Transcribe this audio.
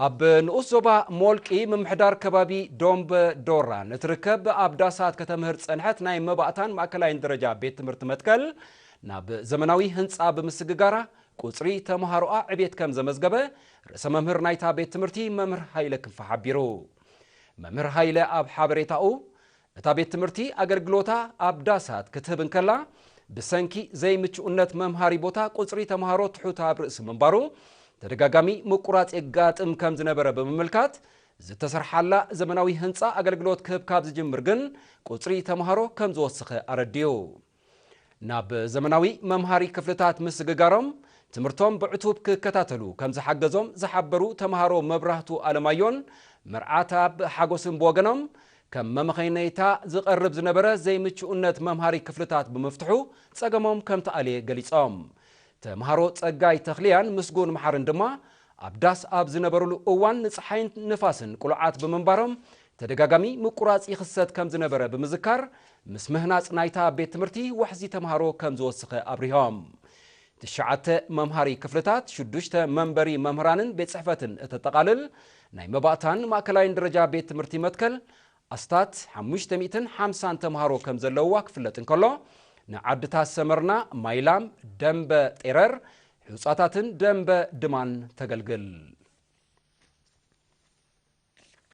ኣብ ንኡስ ዞባ ሞልቂ ምምሕዳር ከባቢ ዶምበ ዶራን እትርከብ ኣብ ዳሳት ከተምህር ጸንሐት ናይ መባእታን ማእከላይን ደረጃ ቤት ትምህርቲ መትከል ናብ ዘመናዊ ህንጻ ብምስግጋራ ቁጽሪ ተምሃሮኣ ዕቤት ከም ዘመዝገበ ርእሰ መምህር ናይታ ቤት ትምህርቲ መምህር ሃይለ ክንፈ ሓቢሩ። መምህር ሃይለ ኣብ ሓበሬታኡ እታ ቤት ትምህርቲ ኣገልግሎታ ኣብ ዳሳት ክትህብ እንከላ ብሰንኪ ዘይምቹእነት መምሃሪ ቦታ ቁጽሪ ተምሃሮ ትሑት ኣብ ርእሲ ምንባሩ ተደጋጋሚ ምቁራጽ የጋጥም ከም ዝነበረ ብምምልካት ዝተሰርሓላ ዘመናዊ ህንጻ ኣገልግሎት ክህብ ካብ ዝጅምር ግን ቁጽሪ ተምሃሮ ከም ዝወሰኸ ኣረዲኡ። ናብ ዘመናዊ መምሃሪ ክፍልታት ምስግጋሮም ትምህርቶም ብዕቱብ ክከታተሉ ከም ዝሓገዞም ዝሓበሩ ተምሃሮ መብራህቱ ኣለማዮን መርዓት ኣብ ሓጎስን ብወገኖም ከም መመኸነይታ ዝቐርብ ዝነበረ ዘይምቹእነት መምሃሪ ክፍልታት ብምፍትሑ ጸገሞም ከም ተኣልየ ገሊጾም። ተምሃሮ ጸጋይ ተኽልያን ምስጉን መሓርን ድማ ኣብ ዳስ ኣብ ዝነበሩሉ እዋን ንጸሓይን ንፋስን ቅሉዓት ብምንባሮም ተደጋጋሚ ምቁራጽ ይኽሰት ከም ዝነበረ ብምዝካር ምስ ምህናጽ ናይታ ቤት ትምህርቲ ዋሕዚ ተምሃሮ ከም ዝወሰኸ ኣብሪሆም። ትሽዓተ መምሃሪ ክፍልታት ሽዱሽተ መንበሪ መምህራንን ቤት ጽሕፈትን እተጠቓልል ናይ መባእታን ማእከላይን ደረጃ ቤት ትምህርቲ መትከል ኣስታት ሓሙሽተ ሚእትን ሓምሳን ተምሃሮ ከም ዘለውዋ ክፍለጥ እንከሎ ንዓድታት ሰመርና፣ ማይላም፣ ደንበ ጤረር፣ ሑጻታትን ደንበ ድማን ተገልግል።